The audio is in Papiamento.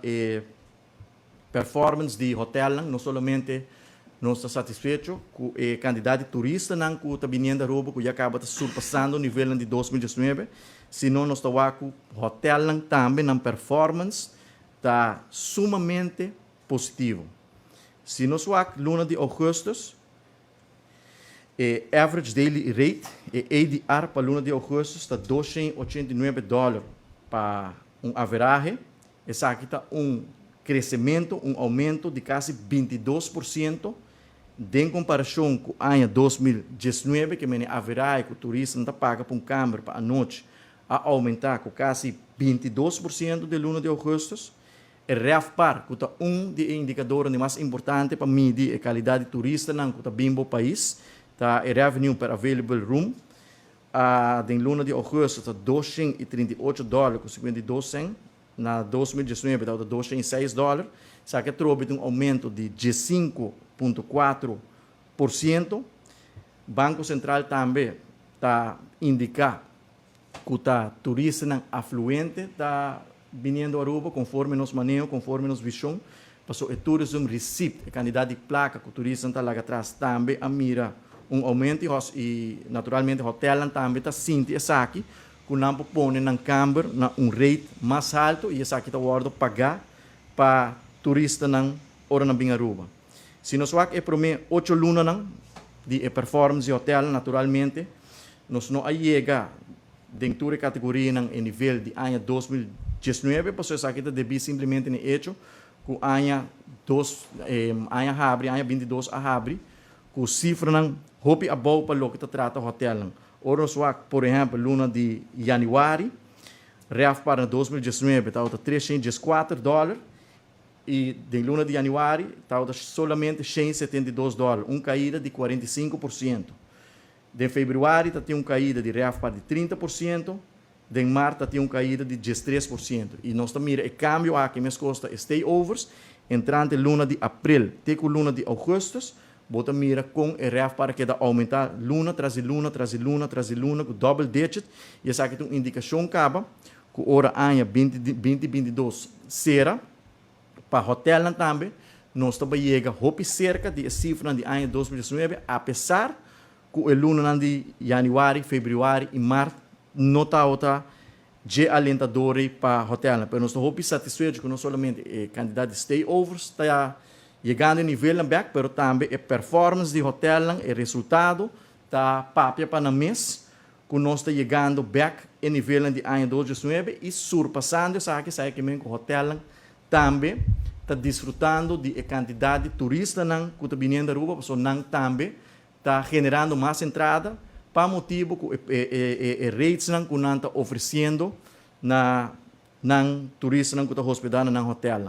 E performance di hotel, no solamente nos ta satisfecho ku e kantidat di turistanan ku ta bini Aruba, ku ya kaba ta surpasando e nivel di 2019, sino nos ta ku hotel tambe nan performance ta sumamente positivo. Si nos wak luna di ougùstùs, e average daily rate, e ADR pa luna di ougùstùs ta $289 pa un average. Esaki ta un kresementu, un oumento di kasi 22% den komparashon ku aña 2019, ke men average ku turista ta paga pa un kamber pa anochi a oumentá ku kasi 22% den luna di ougùstùs. E RevPAR, ku ta un di e indikadónan mas importante pa midi e kalidat di turistanan ku ta bin bo pais, ta e revenue per available room, den luna di ougùstùs ta $238,52 cent, na 2019 ta $206. Esaki atrobe un oumento di 5,4%. Banko Sentral tambe ta indiká ku ta turistanan afluente ta biniendo Aruba konforme nos maneho, konforme nos vishon. Paso e tourism receipt, e kantidat di plaka ku turista ta laga atras, tambe a mira un oumento i naturalmente hotel tambe ta sinti esaki, ku nan por pone nan kamber na un rate mas haltu i esaki ta wòrdu pagá pa turistanan ora nan bin Aruba. Si nos wak e promé 8 lunanan di e performance di hotel, naturalmente nos no a yega den tur kategorianan e nivel di aña 2019, paso esaki ta debí simplemente na hecho ku aña habri, aña 22 a habri ku sifranan hopi abou pa loke ta trata hotel. Ora nos wak, por ehèmpel, luna di yanüari, RevPAR na 2019 tabata $304 i den luna di yanüari tabata solamente $172, un kaida di 45%. Den febrüari tin un kaida di RevPAR di 30%, den mart tin un kaida di 13%. I nos tambe mira e kambio aki, meskos ta stayovers, entrante luna di aprel, te ku luna di ougùstùs, bo ta mira kon e RevPAR a keda oumentá luna tras di luna, tras di luna, tras di luna, ku double digit, i esaki ta un indikashon kaba ku ora aña 2022 sera, pa hotel tambe, nos ta yega hopi serka di sifra di aña 2019, apesar ku e luna di yanüari, febrüari i mart no tabata dje alentador pa hotel. Pero nos ta hopi satisfecho ku no solamente e kantidat di stayovers ta yegando nivel bèk, pero tambe e performance di hotel, e resultado ta papia pa nan mes ku nos ta yegando bèk e nivel di aña 2019 i surpasando esaki. Esaki ke men ku hotel tambe ta disfrutando di e kantidat di turistanan ku ta bini Aruba, paso nan tambe ta generando mas entrada pa motibu ku e rates nan ku nan ta ofresiendo na nan turistanan ku ta hospedá na hotel.